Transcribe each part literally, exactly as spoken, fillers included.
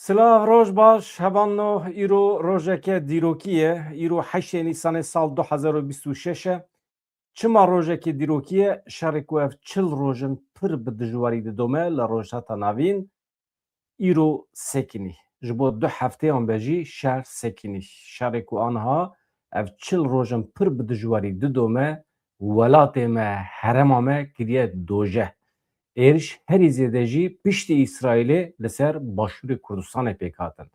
Silav, roj baş, hevalno, îro rojeke dîrokî ye. Îro heştê Nîsanê sal du hezar û bîst û şeş e. Çima rojekê dîrokî ye? Şerê ku ev çil roj in pir bi dijwarî didome li Rojhilata Navîn, îro sekinî. Ji bo du hefteyan be jî şer sekinî. Şerê ku aniha ev çil roj in pir bi dijwarî didome, welatê me, herêma me kiriye dojeh. Êriş herî zêde jî piştî Îsraîlê li ser Başûrê Kurdistanê pêk hatin.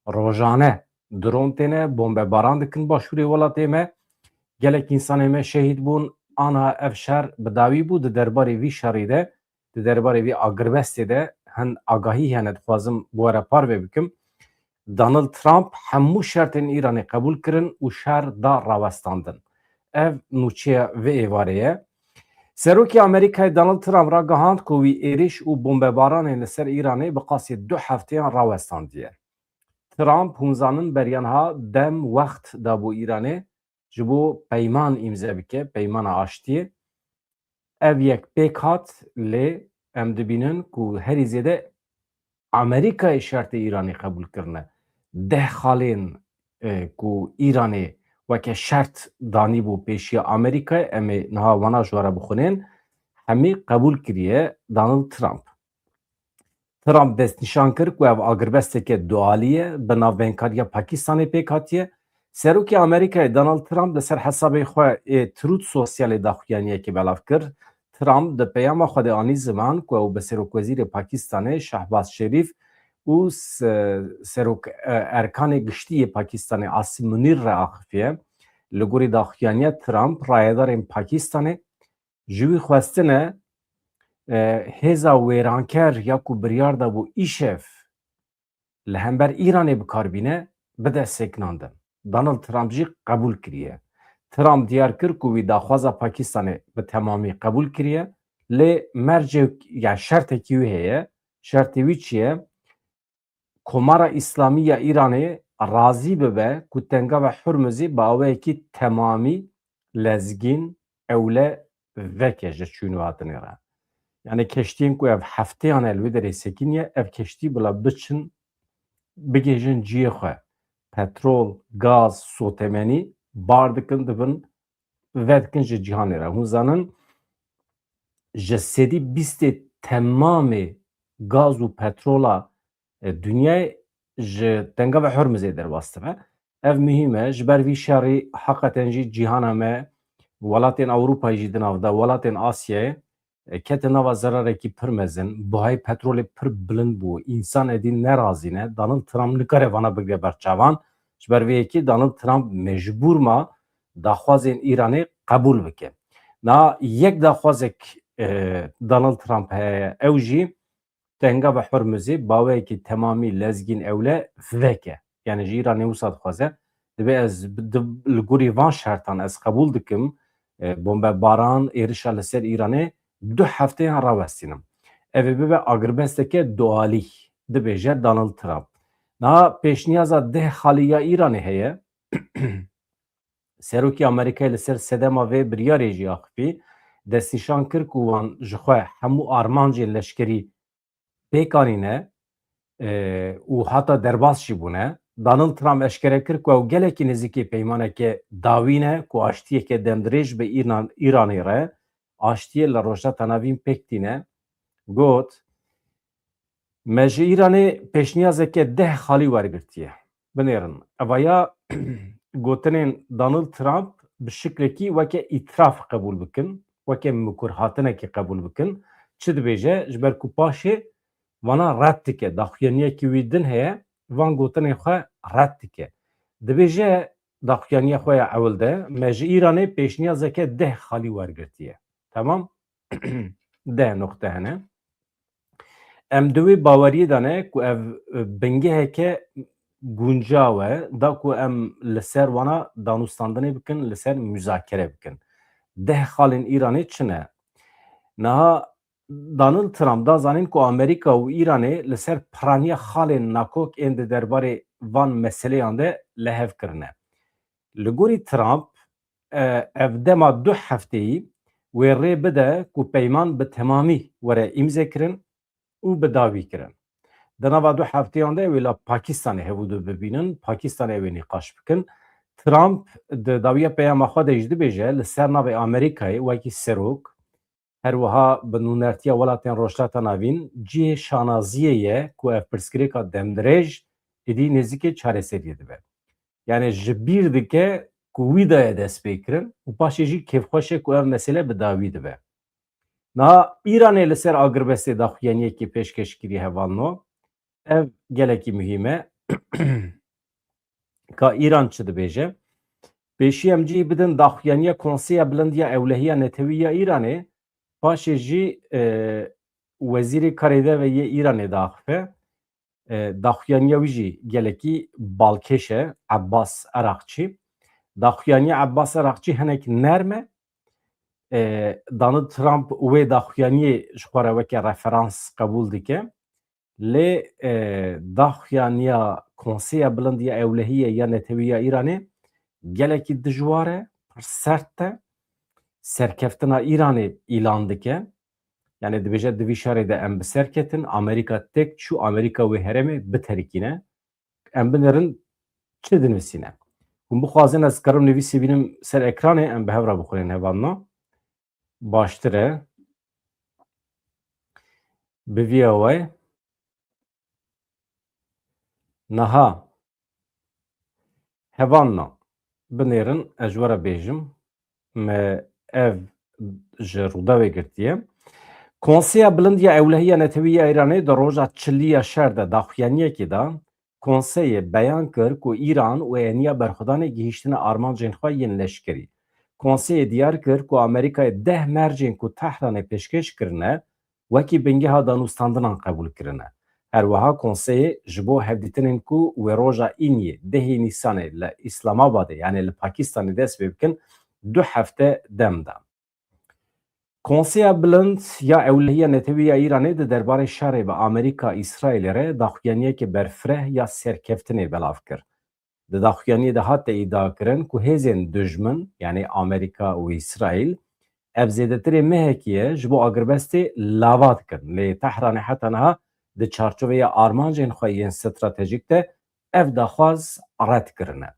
Rojane dron têne bombebaran dikin başûrê welatê me. Gelek însanê me şehîd bûn. Aniha ev şer bi dawî bû. Di derbarê vî şerî de, di derbarê vî agirbestê de hin agahî hene, dixwazim bi we re parve bikim. Donald Trump hemû şertên Îranê qebûl kirin û şer da rawestandin. Ev nûçeya vê êvarê ye. Serokê Amerîkayê Donald Trump ragihand ku wî êrîş û bombebaranên li ser Îranê bi qasî du hefteyan rawestandiye. Trump, hûn zanin, beriya niha dem, wext dabû Îranê ji bo peyman îmze bike, peymana aştiyê. Ev yek pêk hat, lê em dibînin ku herî zêde Amerîkayê şertê Îranê qebûl kirine. Deh xalên, e, ku Îranê weke şert danîbû pêşiya Amerîkayê, em ê niha wana ji we re bixwînin, hemî qebûl kiriye Donald Trump. Trump destnîşan kir ku ev agirbesteke dualî ye, bi navbeynkariya Pakistanê pêk hatiye. Serokê Amerîkayê Donald Trump li ser hesabê xwe ê Truth Socialê daxuyaniyekê belav kir. Trump di peyama xwe de anî ziman ku ew bi serokwezîrê Pakistanê Şehbaz Şerîf û se-, serok, e, erkanê giştî yê Pakistanê Asîm Munîr re axifiye. Li gorî daxuyaniya Trump, rayedarên Pakistanê ji wî xwestine, e, hêza wêranker ya ku biryar dabû îşev li hember Îranê bi kar bîne, bide sekinandin. Donald Trump jî qebûl kiriye. Trump diyar kir ku wî daxwaza Pakistanê bi temamî qebûl kiriye, lê mercek, ya şertekî wî heye. Şertê wî çi ye? Komara Îslamî ya Îranê razî bibe ku Tengava Hurmuzê bi awayekî temamî lezgîn, ewle, veke ji çûn û hatinê re. Yani keştiyên ku ev hefteyan e li wê derê sekiniye, ev keştî bila biçin, bigihîjin cihê xwe. Petrol, gaz, sotemenî bar dikin, dibin, vedikin ji cîhanê re. Hûn zanin, ji sedî bîstê temamê gaz û petrola, e, dinyayê ji Tengava Hurmuzê derbas dibe. Ev muhîm e. Ji ber vî şerî heqeten jî cîhana me, welatên Ewropayê jî di nav de, welatên Asyayê, e, kete nava zerarekî pir mezin. Buhayê petrolê pir bilind bû. Însan êdî nerazî ne. Donald Trump nikare vana bigire ber çavan. Ji ber vê yekê Donald Trump mecbûr ma daxwazên Îranê qebûl bike. Na yek daxwazek, e, Donald Trump heye, ew jî Tengava Hurmuzê baweyekî temamî lezgîn, ewle, veke. Yani ji Îranê wisa dixwaze. Dibê ez bi-, di-, li gorî van şertan ez qebûl dikim, e, bombebaran, êrişa li ser Îranê du hefteyan rawestînim. Ev ê bibe agirbesteke dualî, dibêje Donald Trump. Niha pêşniyaza deh xalî ya Îranê heye. Serokê Amerîkayê li ser sedema vê biryarê jî axifî, destnîşan kir ku wan ji xwe hemû armancên leşkerî pêk anîne, e, û hata derbas jî bûne. Donald Trump eşkere kir ku ew gelekî nêzîkî peymaneke dawî ne ku aştiyeke demdirêj bi Îran-, Îranê re, aştiyê li Rojhilata Navîn pêk tîne. Got, me ji Îranê pêşniyazeke deh xalî wergirtiye. Binêrin. Evaya gotinên Donald Trump bi şiklekî weke îtiraf qebûl bikin, weke mikurhatinekî qebûl bikin. Çi dibêje? Ji ber ku paşê vana red dike. Daxuyaniyekî wî din heye, van gotinên xwe red dike. Dibêje daxuyaniya xwe ya ewil de, me ji Îranê pêşniyazeke deh xalî wergirtiye. Tamam? Deh noqte hene. Em di wê baweriyê de ne ku ev, e, bingeheke guncaw e, da ku em li ser wana danûstandinê bikin, li ser muzakere bikin. Deh xalên Îranê çi ne? Niha Donald Trump da zanîn ku Amerîka û Îranê li ser piraniya xalên nakok ên di derbarê van meseleyan de li hev kirine. Li gorî Trump, e, ev dema du hefteyî wê rê bide ku peyman bi temamî were îmze kirin û bi dawî kirin. Di nava du hefteyan de ew ê la Pakistanê hevûdu bibînin, Pakistanê ew ê nîqaş bikin. Trump di dawiya peyama xwe de jî dibêje, li ser navê Amerîkayê wekî serok, her wiha bi nûnertiya welatên Rojhilata Navîn cihê şanaziyê ye ku ev pirsgirêka demdirêj êdî nêzîkê çareseriyê dibe. Yani ji bîr dike ku wî daye destpêkirin û paşê jî kêfxweş e ku ev mesele bi dawî dibe. Niha Îranê li ser agirbestê daxuyaniyekê pêşkêş kirî hevalno. Ev gelekî muhîm e. Ka Îran çi dibêje? Pêşî em cihî bidin daxuyaniya Konseya Bilind ya Ewlehiya Netewî ya Îranê, paşê jî, e, Wezîrê Karê Derve yê Îranê diaxife. E, daxuyaniya wî jî gelekî balkêş e, Ebbas Eraqçî. Daxuyaniya Ebbas Eraqçî hinek nerm e. E, Donald Trump wê daxuyaniyê ji xwe re weke referans qebûl dike. Lê, e, daxuyaniya Konseya Bilind ya Ewlehiyê ya Netewî ya Îranê gelekî dijwar e, pir sert e. Serkeftina Îranê îlan dike. Yani dibêje di vî şerê de em bi ser ketin, Amerîka têk çû, Amerîka wê herêmê biterikîne. Em binêrin çi dinivîsîne. Hûn bixwazin ez karim nivîsê bînim ser ekranê, em bi hev re bixwînin hevalno. Baştir e. Bi vî awayê. Niha hevalno binêrin ez ji we re bêjim, me ev ji Rûdawê girtiye. Konseya Bilind ya Ewlehiya Netewî ya Îranê di roja çilî ya şer de daxuyaniyekê da. Konseyê beyan kir ku Îran wê eniya berxwedanê gihîştine armancên xwe yên leşkerî. Konseyê diyar kir ku Amerîkayê deh mercên ku Tehranê pêşkêş kirine, wekî bingeha danûstandinan qebûl kirine. Her wiha konseyê ji bo hevdîtinên ku wê roja Îniyê dehê Nîsanê li Îslamabadê, yani li Pakistanê dest pê bikin, du hefte dem da. Konseya Bilind ya Ewlehiya Netewî ya Îranê di derbarê şerê bi Amerîka-Îsraîlê re daxuyaniyeke berfireh ya serkeftinê belav kir. Di daxuyaniyê de hate îdiakirin ku hêzên dijmin, yanî Amerîka û Îsraîl, ev zêdetirê mehekî ye ji bo agirbestê lava dikin. Lê Tehranê heta niha di çarçoveya armancên xwe yên stratejîk de ev daxwaz red kirine.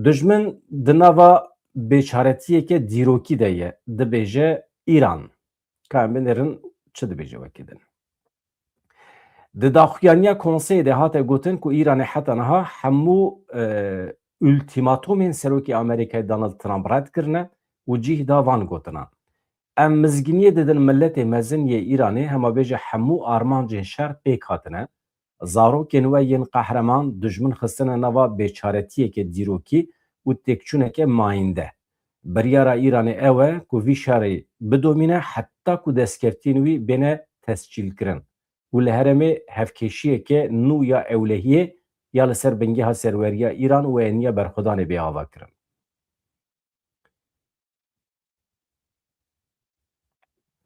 Dijmin di nava bêçaretiyeke dîrokî de ye, dibêje Îran. Ka em binêrin çi dibêje wekî din. Di daxuyaniya konseyê de hate gotin ku Îranê heta niha hemû, e, ultîmatomên Serokê Amerîkayê Donald Trump red kirine û cih da van gotinan. Em mizgîniyê didin miletê mezin yê Îranê, hema bêje hemû armancên şer pêk hatine. Zarokên we yên qehreman dijmin xistine nava bêçaretiyeke dîrokî û têkçûneke mayînde. Biryara Îranê ew e ku vî şerê bidomîne heta ku destkeftiyên wî bêne tescîlkirin û li herêmê hevkêşiyeke nû ya ewlehiyê ya li ser bingeha serweriya Îran û eniya berxwedanê bê avakirin.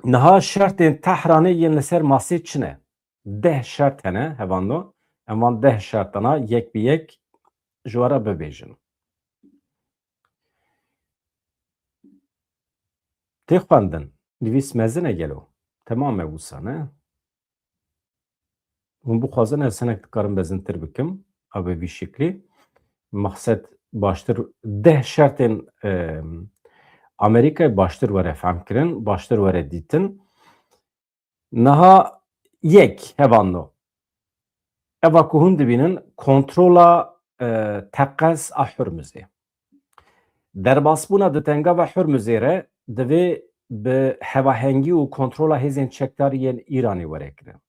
Niha şertên Tehranê yên li ser masê çi ne? Deh şert hene, hevando. Em van deh şertana yek bi yek ji we re bibêjin. Tê xwendin. Nivîs mezin e gelo? Temam e wisa, ne? Hûn bixwazin ez hinek dikarim mezintir bikim. A bi vî şeklî. Mexsed baştir, deh şertên, e, Amerîkayê baştir were fehmkirin, baştir were dîtin. Niha yek, hevando. Eva ku hûn dibînin, kontrola, e, teqez a Hurmuzê. Derbasbûna di tengava Hurmuzê re divê bi hevahengî û kontrola hêzên çekdar yên Îranê were kirin.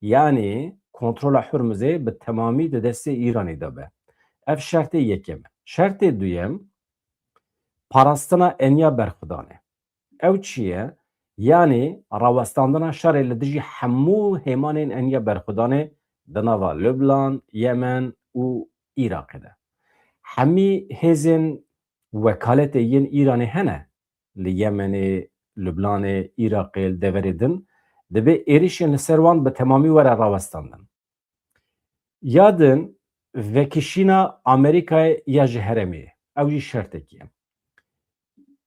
Yanî kontrola Hurmuzê bi temamî di destê Îranê de be. Ev şertê yekem e. Şertê duyem, parastina eniya berxwedanê. Ew çi ye? Yanî rawestandina şerê li dijî hemû hêmanên eniya berxwedanê di nava Lubnan, Yemen û Iraqê de. Hemî hêzên wekaletê yên Îranê hene li Yemenê, Lubnanê, Iraqê, li deverê din, divê êrişên li ser wan bi temamî were rawestandin. Ya din, vekişîna Amerîkayê ya ji herêmê ye. Ew jî şertekî ye.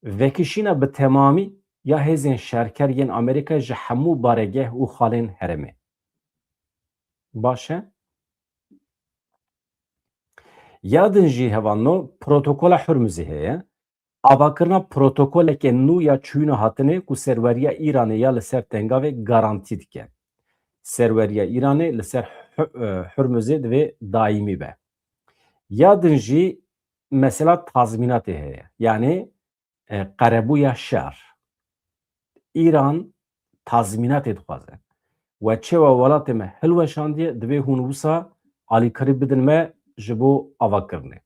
Vekişîna bi temamî ya hêzên şerker yên Amerîkayê ji hemû baregeh û xalên herêmê. Baş e. Ya din jî hevalno protokola Hurmuzê heye. Avakirina protokoleke nû ya çûyîna hatinê ku serweriya Îranê ya li ser tengavê garantî dike. Serweriya Îranê li ser Hu-, e, Hurmuzê divê daîmî be. Ya din jî mesela tazmînatê heye. Yanî, e, qerebûya şer. Îran tazmînatê dixwaze. We çewa welatê me hilweşandiye, divê hûn wisa alîkarî bidin me ji bo avakirinê.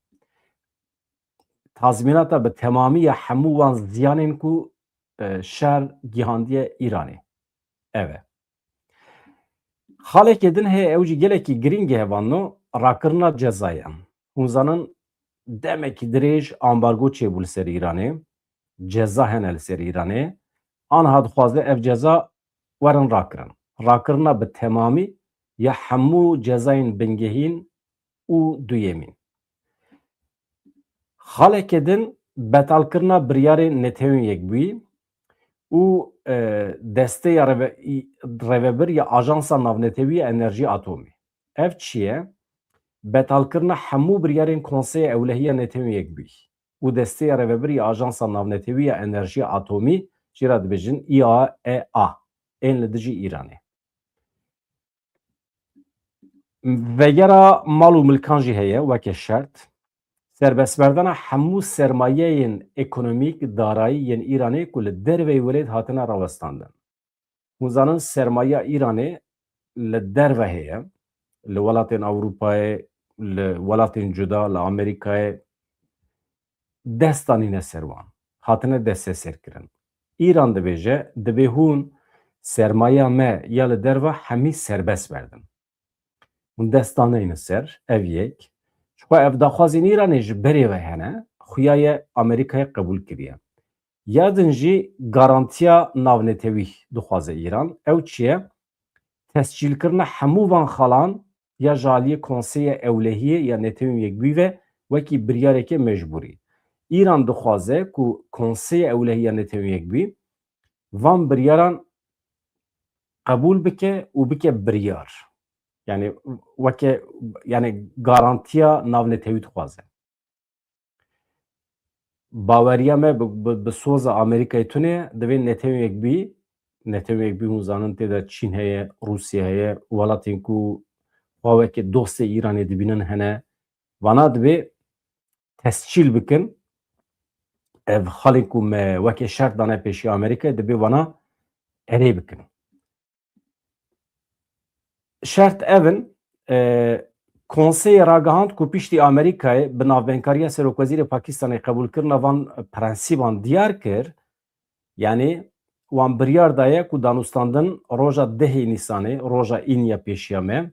Tazmînata bi temamî ya hemû wan ziyanên ku, e, şer gihandiye Îranê. Ev e. Xalekê din heye, ew jî gelekî girîng e hevalno, rakirina cezayan. Hûn zanin demekî dirêj ambargo çêbû li ser Îranê. Ceza hene li ser Îranê. Anha dixwaze ev ceza werin rakirin. Rakirina bi temamî ya hemû cezayên bingehîn û duyemîn. Xaleke din betalkirina biryarên Netewên Yekbûyî û, e, desteya reve-, î-, rêvebir ya Ajansa Navnetewî ya Enerjiya Atomî. Ev çi ye? Betalkirina hemû biryarên Konseya Ewlehî ya Netewên Yekbûyî û desteya rêvebir ya Ajansa Navnetewî ya Enerjiya Atomî, jê re dibêjin I A E A, ên li dijî Îranê. Vegera mal û milkan jî heye weke şert. Serbestberdana hemû sermayeyên ekonomîk, darayî yên Îranê ku li derveyî welêt hatine rawestandin. Hûn zanin sermayeya Îranê li derve heye, li welatên Ewropayê, li welatên cuda, li Amerîkayê, dest danîne ser wan, hatine desteserkirin. Îran dibêje, dibê hûn sermayeya me ya li derve hemî serbest berdin. Hûn dest daneyne ser, ev yek. Ji xwe ev daxwazên Îranê ji berê ve hene, xuya ye Amerîkayê qebûl kiriye. Ya din jî garantiya navnetewî dixwaze Îran. Ew çi ye? Tescîlkirina hemû van xalan ya ji aliyê Konseyê Ewlehiyê ya Netewên Yekbûyî ve wekî biryareke mecbûrî. Îran dixwaze ku Konseyê Ewlehî ya Netewên Yekbûyî van biryaran qebûl bike û bike biryar. Yani weke, yani garantiya navnetewî dixwaze. Baweriya me bi, bi, bi soza Amerîkayê tune ye, divê Netewên Yekbûyî, Netewên Yekbûyî hûn zanin tê de Çîn heye, Rûsya heye, welatên ku xwe weke dostê Îranê dibînin hene. Vana divê tescîl bikin. Ev xalên ku me weke şert dane pêşiya Amerîkayê, divê vana erê bikin. Şert ev in, e, Konseyê ragihand ku piştî Amerîkayê bi navbenkariya Serokwezîrê Pakistanê qebûlkirina van prensîban diyar kir, yanî wan biryar daye ku danûstandin roja dehê Nîsanê, roja În ya pêşiya me,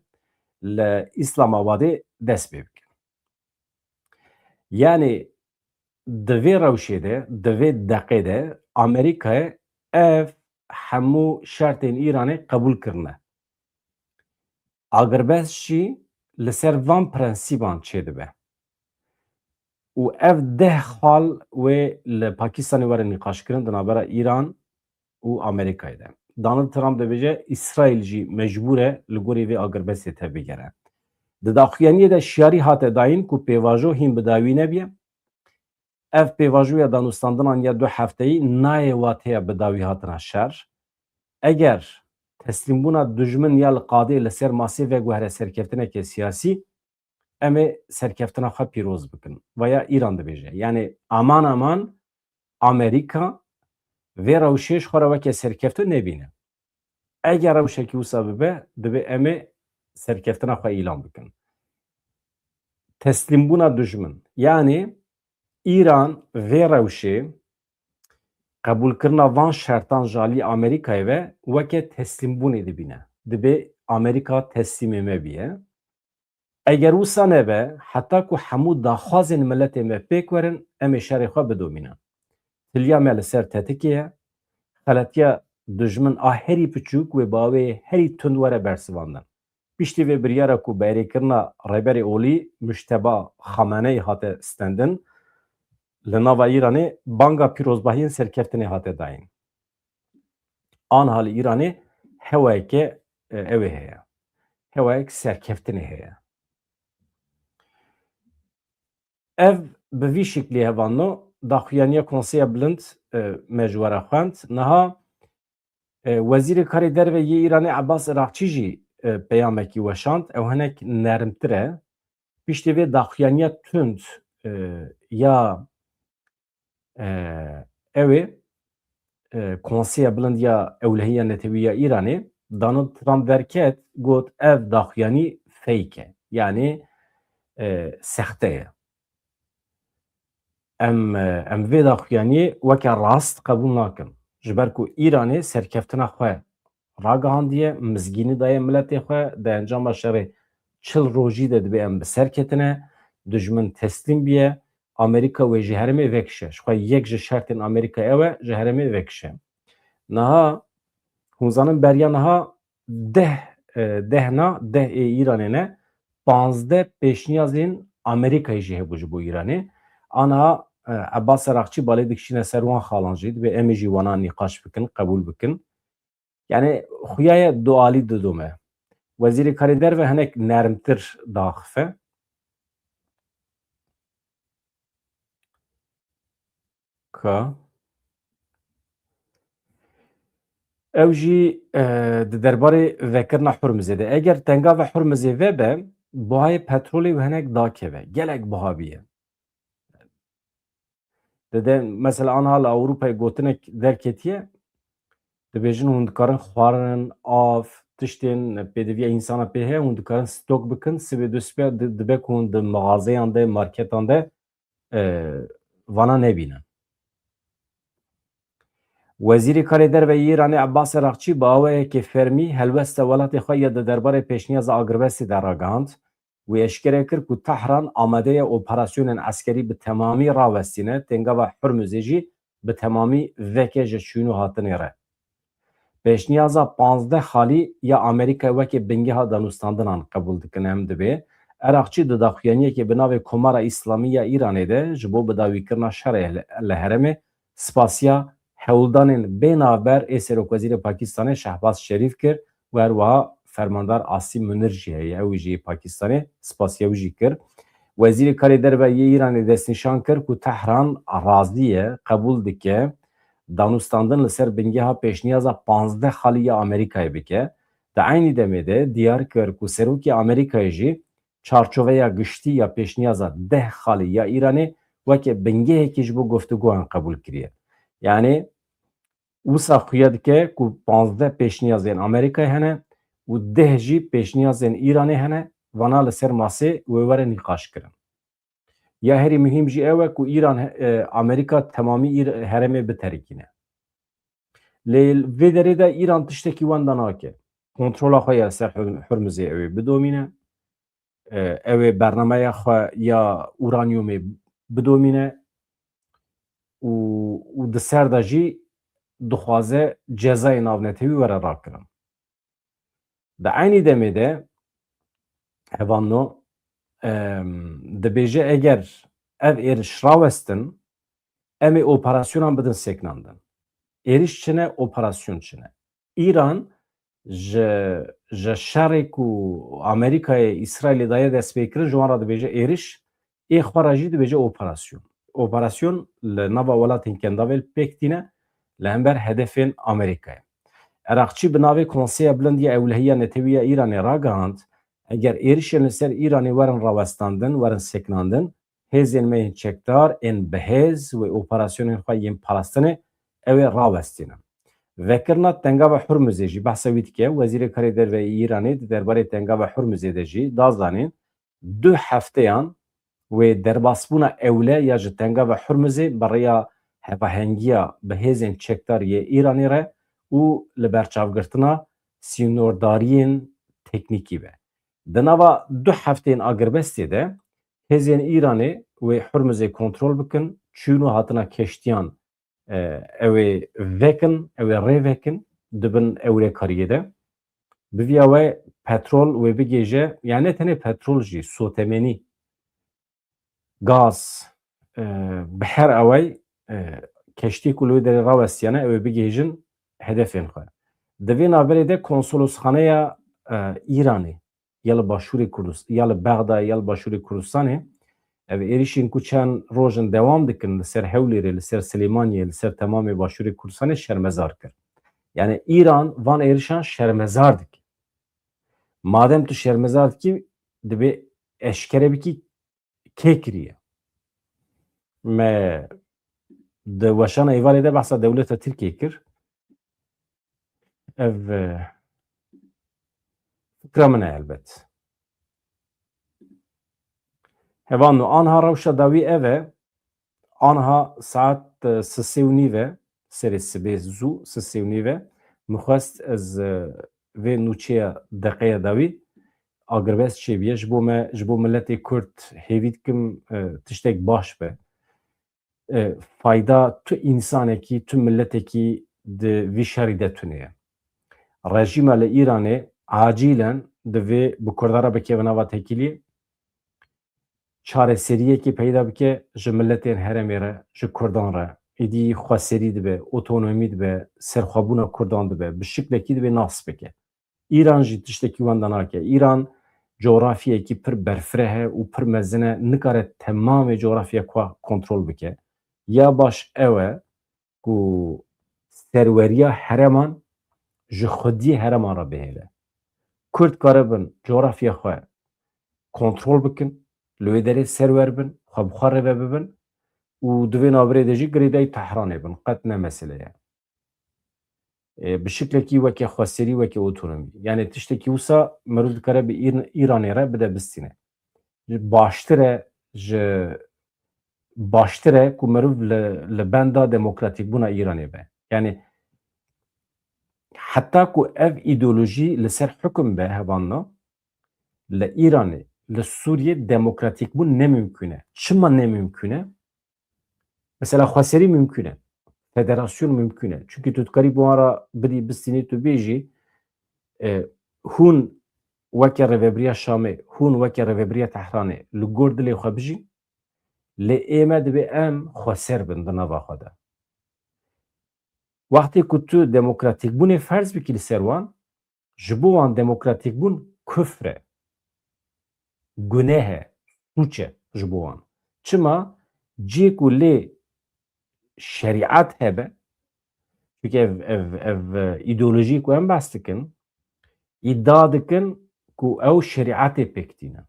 li Îslamabadê dest pê bike. Yanî di vê rewşê de, di vê deqê de Amerîkayê ev hemû şertên Îranê qebûl kirine. Agirbest jî li ser van prensîban çêdibe. Û ev deh xal wê li Pakistanê were nîqaşkirin di navbera Îran û Amerîkayê de. Donald Trump dibêje, Îsraîl jî mecbûr e li gorî vê agirbestê tevbigere. Di daxuyaniyê de şiyarî hate dayîn ku pêvajo hîn bi dawî nebiye. Ev pêvajoya danûstandinan ya du hefteyî nayê wateya bi dawî hatina şer. Eger teslîmbûna dijmin ya li qadê li ser masê veguhere serkeftineke siyasî, em ê serkeftina xwe pîroz bikin. Vaya Îran dibêje. Yanî aman aman Amerîka vê rewşê ji xwe re weke serkeftin nebîne. Eger rewşekî wisa bibe, divê em ê serkeftina xwe îlan bikin. Teslîmbûna dijmin. Yanî Îran vê rewşê qebûlkirina van şertan ji alî Amerîkayê ve weke teslîmbûnê dibîne. Dibê Amerîka teslîmê me biye. Eger wisa nebe, heta ku hemû daxwazên miletê me pêk werin, em ê şerê xwe bidomînin. Tiliya me li ser tetikê ye. Xeletiya dijmin a herî piçûk wê bi awê herî tund were bersivandin. Piştî vê biryara ku bi erêkirina Rêberê Olî Mujteba Xameneyî hate stendin, li nava Îranê banga pîrozbahiyên serkeftinê hate dayîn. Anha li Îranê hewayeke, e, ew ê heye. hewayek serkeftinê heye. Ev bi vî şiklî hevano daxuyaniya Konseya Bilind, e, me ji we re xwend. Niha, e, Wezîrê Karê Derve yê Îranê Ebbas Irakçî jî, e, peyamekî weşand. Ew hinek nermtir e. Piştî vê daxuyaniya tund, e, ya, e, ew ê, e, Konseya Bilind ya Ewlehiya Netewî ya Îranê, Donald Trump derket, got, ev daxuyanî fake e. Yanî, e, sexte ye. Em, e, em vê daxuyaniyê weke rast qebûl nakin. Ji ber ku Îranê serkeftina xwe ragihandiye, mizgînî daye miletê xwe, di encama şerê çil rojî de dibê em bi ser ketine, dijmin teslîm biye, Amerîka wê ji herêmê vekişe. Ji xwe yek ji şertên Amerîka ew e, ji herêmê vekişe. Niha, hûn zanin beriya niha deh, e, deh na, deh ê Îranê ne, panzdeh pêşniyazên Amerîkayê jî hebû ji bo Îranê. Aniha, e, Ebbas Erakçî balê dikişîne ser wan xalan jî, dibê em ê jî wana nîqaş bikin, qebûl bikin. Yani xuya ye dualî didome. Wezîrê Karê Derve hinek nermtir daxife. Ka. Ew jî, e, di derbarê vekirina Hurmizê de. Eger tengava Hurmizê vebe, buhayê petrolê wê hinek dakeve. Gelek buha biye. Dede, mesela, aniha li Ewropayê gotinek derketiye, dibêjin hûn dikarin xwarin, av, tiştên pêdiviya însana pê heye, hûn dikarin stok bikin, sibê du sibe di-, dibe ku hûn di mexazeyan de, marketan de, e, vana nebînin. Wezîrê Karê Derve yê Îranê Ebbas Erakçî bi awayekê fermî helwesta welatê xwe ya di derbarê pêşniyaza agirbestê de ragihand. Wî eşkere kir ku Tehran amade ye operasyonên eskerî bi temamî rawestîne, tengava Hurmizê jî bi temamî veke ji çûn û hatinê re. Pêşniyaza panzdeh xalî ya Amerîkayê weke bingeha danûstandinan qebûl dikin, em dibê. Eraqçî di daxuyaniyekê bi navê Komara Îslamî ya Îranê de ji bo bidawîkirina şerê li, li herêmê spasiya hewldanên bê navber ê Serokwezîrê Pakistanê Şehbaz Şerîf kir û her wiha Fermandar Asîm Munir jî heye, ew jî yê Pakistanê, spasiya wî jî kir. Wezîrê Karê Derve yê Îranê destnîşan kir ku Tehran razî ye, qebûl dike danûstandin li ser bingeha pêşniyaza panzdeh xalî ya Amerîkayê bike. Di eynî demê de diyar kir ku Serokê Amerîkayê jî çarçoveya giştî ya pêşniyaza deh xalî ya Îranê weke bingehekî ji bo guftûgoyan qebûl kiriye. Yanî wisa xuya dike ku panzdeh pêşniyazên Amerîkayê hene û deh jî pêşniyazên Îranê hene, vana li ser masê wê were nîqaşkirin. Ya herî muhîm jî ew e ku Îran, e, Amerîka temamî Îr-, herêmê biterikîne. Lê vê derê de Îran tiştekî wenda nake. Kontrola xwe ya ser Hur-, Hurmizê ew ê bidomîne. E, ew ê bernameya xwe ya uranyumê bidomîne û, û di ser de jî dixwaze cezayê navnetewî were rakirin. Di eynî demê de hevalno, em, dibêje eger ev êriş rawestin, em ê operasyonan bidin sekinandin. Êriş çi ne, operasyon çi ne? Îran ji, ji şerê ku Amerîkayê Îsraîlê daye destpêkirin, ji wan re dibêje êriş, ê xwe re jî dibêje operasyon. Operasyon li nava welatên Kendavel pêk tîne li hember hedefên Amerîkayê. Eraqçî bi navê Konseya Bilind ya Ewlehiya Netewî ya Îranê ragihand, eger êrişên li ser Îranê werin rawestandin, werin sekinandin, hêzên me yên çekdar ên bihêz wê operasyonên xwe yên parastinê ew ê rawestînin. Vekirina tengava Hurmizê jî behsa wî dike. Wezîrê Karê Derve yê Îranê di derbarê tengava Hurmizê de jî da zanîn, du hefteyan wê derbasbûna ewle ya ji tengava Hurmizê bi rêya hevahengiya bi hêzên çekdar yê Îranê re û li berçavgirtina sînordariyên teknîkî be. Di nava du hefteyên agirbestê de hêzên Îranê wê Hurmizê kontrol bikin, çûn û hatina keştiyan, e, ew ê vekin, ew ê rê vekin di bin ewlekariyê de. Bi viya we petrol wê bigêje, yani ne tenê petrol jî, sotemenî, gaz, e, bi her away, e, keştî ku li wê derê rawestiyane, ew ê bigihîjin hedefên xwe. Di vê navberê de konsolosxaneya, e, Îranê ya li Başûrê Kurdistan, ya li Bexdayê, ya li Başûrê Kurdistanê, ev êrîşên ku çend roj in dewam dikin li ser Hewlêrê, li ser Silêmaniyê, li ser temamê Başûrê Kurdistanê şermezar kir. Yani Îran van êrişan şermezar dike. Madem tu şermezar dikî, divê eşkere bikî kê kiriye. Me di weşana êvarê de behsa dewleta Tirkiyê kir. Ev, e, fikra min e elbet. Hevalno, anha rewşa dawî ev e. Anha saet, e, sisê û nîv e. Serê sibê zû sisê û nîv e. Min xwest ez, e, vê nûçeya deqeya dawî agirbest çêbiye. Ji bo me, ji bo miletê Kurd hêvî dikim, e, tiştek baş be. E, fayda tu însanekî, tu miletekî di vî şerî de tune ye. Rejîma li Îranê acîlen divê bi Kurdan re bikeve nava tekîliyê, çareseriyekê peyda bike ji miletên herêmê re, ji Kurdan re. Êdî xweserî dibe, otonomî dibe, serxwebûna Kurdan dibe, bi şiklekî divê nas bike. Îran jî tiştekî wenda nake. Îran coğrafyayekî pir berfireh e û pir mezin e, nikare temamê coğrafya xwe kontrol bike. Ya baş ew e ku serweriya herêman ji xwediyê herêman re bihêle. Kurd karibin coğrafya xwe kontrol bikin, li wê derê serwer bin, xwe bi xwe rêve bibin û di vê navberê de jî girêdayî Tehranê bin. Qet ne mesele ye. E, bi şiklekî weke xweserî, weke otonomî. Yani tiştekî wisa meriv dikare bi Îr-, Îranê re bide bistîne. Ji baştir e, ji baştir e ku meriv li, li benda demokratîkbûna Îranê be. Yani heta ku ev îdeolojî li ser hukum be hevalno, li Îranê, li Sûriyê demokratîkbûn ne mimkûn e. Çima ne mimkûn e? Mesela xweserî mimkûn e. Federasyon mimkûn e. Çunkî tu dikarî bi wan re bidî bistînî tu bêjî, e, hûn weke rêvebiriya Şamê, hûn weke rêvebiriya Tehranê li gor dilê xwe bijîn, lê ê me divê em xweser bin di nava xwe de. Wextê ku tu demokratîkbûnê ferz bikî li ser wan, ji bo wan demokratîkbûn kufr e, guneh e, sûc e ji bo wan. Çima? Cihê ku lê şerîet hebe, çunke ev, ev, ev, e, îdeolojî ku em behs dikin, îdia dikin ku ew şerîetê pêk tîne.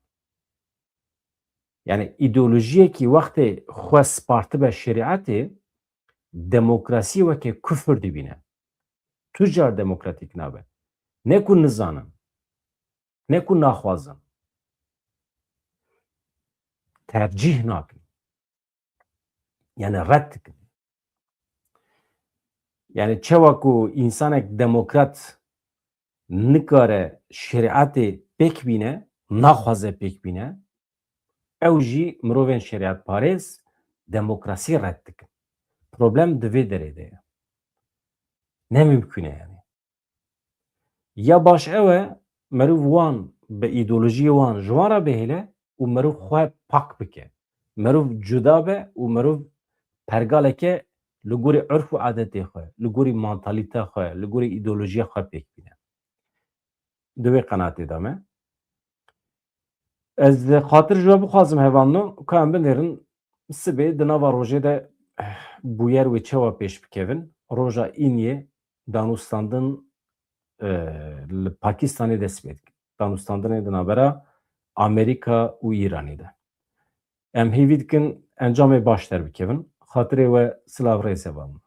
Yani îdeolojiyekî wextê xwe spartibe şerîetê, demokrasî weke kufr dibîne. Tu car demokratîk nabe. Ne ku nizanin, ne ku naxwazin. Tercîh nakin. Yani red dikin. Yani çawa ku însanek demokrat nikare şerîetê pêk bîne, naxwaze pêk bîne, ew jî mirovên şerîetparêz demokrasî red dikin. Problem di vê derê de ye. Ne mimkûn e yani. Ya baş ew e, meriv wan bi îdeolojiyê wan ji wan re bihêle û meriv xwe pak bike. Meriv cuda be û meriv pergaleke li gorî urf û adetê xwe, li gorî mantalîte xwe, li gorî îdeolojiya xwe pêk bîne. Di wê qenatê de me. Ez xatir ji we bixwazim hevalno, ka em binêrin, sibê di nava rojê de bûyer wê çawa pêş bikevin. Roja îniyê danûstandin, e, li Pakistanê dest pê dikin. Danûstandinê di navbera Amerîka û Îranê de. Em hêvî dikin encamê baş derbikevin. Xatirê we silav rêz hevalno.